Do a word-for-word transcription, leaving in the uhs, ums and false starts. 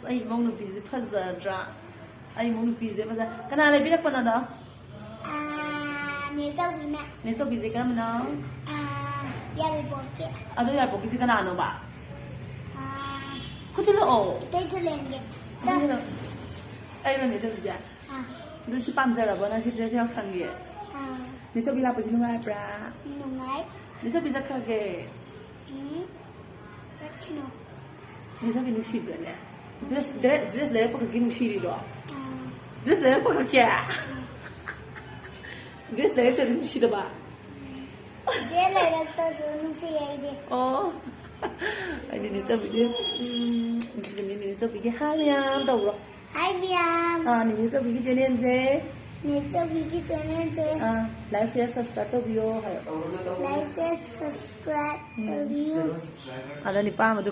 ꯑꯩ ꯏꯃꯧ ꯅꯨꯄꯤꯁꯦ ꯐꯖꯗ꯭ꯔꯥ? ꯑꯩ ꯏꯃꯧ ꯅꯨꯄꯤꯁꯦ ꯐꯖ-, ꯀꯅꯥ ꯂꯩꯕꯤꯔꯛꯄꯅꯣꯗꯣ? ꯑꯥ, ꯅꯦꯆꯧꯕꯤꯅ꯫ ꯅꯦꯆꯧꯕꯤꯁꯦ ꯀꯔꯝꯕꯅꯣ? ꯑꯥ, ꯌꯥꯏꯔꯤꯄꯣꯛꯀꯤ꯫ ꯑꯗꯣ ꯌꯥꯏꯔꯤꯄꯣꯛꯀꯤꯁꯦ ꯀꯅꯥꯅꯣꯕ? ꯑꯥ, ꯈꯨꯠ ꯊꯤꯜꯂꯛꯑꯣ꯫ ꯏꯇꯩ ꯊꯤꯜꯂꯦꯟꯒꯤ꯫ ꯈꯨꯠ ꯊꯤꯜꯂꯛꯑꯣ꯫ ꯑꯩꯔꯣ ꯅꯦꯆꯧꯕꯤꯁꯦ? ꯑꯥ, ꯑꯗꯨ ꯁꯤ ꯄꯥꯝꯖꯔꯕꯣ? ꯅꯪ ꯁꯤ ꯗ꯭ꯔꯦꯁ ꯌꯥꯎꯁꯪꯒꯤ? ꯑꯥ, ꯅꯦꯆꯧꯕꯤ ꯂꯥꯛꯄꯁꯤ ꯅꯨꯡꯉꯥꯏꯕ꯭ꯔꯥ? ꯅꯨꯡꯉꯥꯏ꯫ ꯅꯦꯆꯧꯕꯤ ꯆꯠꯈ꯭ꯔꯒꯦ꯫ ꯎꯝ, ꯆꯠꯈꯤꯅꯣ꯫ ꯅꯦꯆꯧꯕꯤ ꯅꯨꯡꯁꯤꯕ꯭ꯔꯥꯅꯦ? ꯗ꯭ꯔꯦꯁ, ꯗ꯭ꯔꯦꯁ, ꯗ꯭ꯔꯦꯁ ꯂꯩꯔꯛꯄ ꯈꯛꯀꯤ ꯅꯨꯡꯁꯤꯔꯤꯔꯣ? ꯑꯥ, ꯗ꯭ꯔꯦꯁ ꯂꯩꯔꯛꯄ ꯈꯛꯀꯤ? ꯗ꯭ꯔꯦꯁ ꯂꯩꯔꯛꯇꯗꯤ ꯅꯨꯡꯁꯤꯗꯕ? ꯏꯆꯦ ꯂꯩꯔꯛꯇꯁꯨ ꯅꯨꯡꯁꯤ ꯑꯩꯗꯤ꯫ ꯑꯣ꯫ ꯑꯩꯗꯤ ꯅꯦꯆꯧꯕꯤꯗꯤ, ꯎꯝ, ꯅꯨꯡꯁꯤꯕꯅꯤ ꯅꯦꯆꯧꯕꯤꯒꯤ꯫ ꯍꯥꯏ ꯃꯌꯥꯝ ꯇꯧꯕ꯭ꯔꯣ? ꯍꯥꯏ ꯃꯌꯥꯝ꯫ ꯑꯥ, ꯅꯦꯆꯧꯕꯤꯒꯤ ꯆꯦꯅꯦꯜꯁꯦ꯫ ꯅꯦꯆꯧꯕꯤꯒꯤ ꯆꯦꯅꯦꯜꯁꯦ꯫ ꯑꯥ, like, share, subscribe ꯇꯧꯕꯤꯌꯣ ꯍꯥꯏꯌꯣ꯫ Like, share, subscribe ꯇꯧꯕꯤꯌꯨ꯫ ꯑꯗ ꯅꯤꯄꯥ ꯑꯃꯗꯨ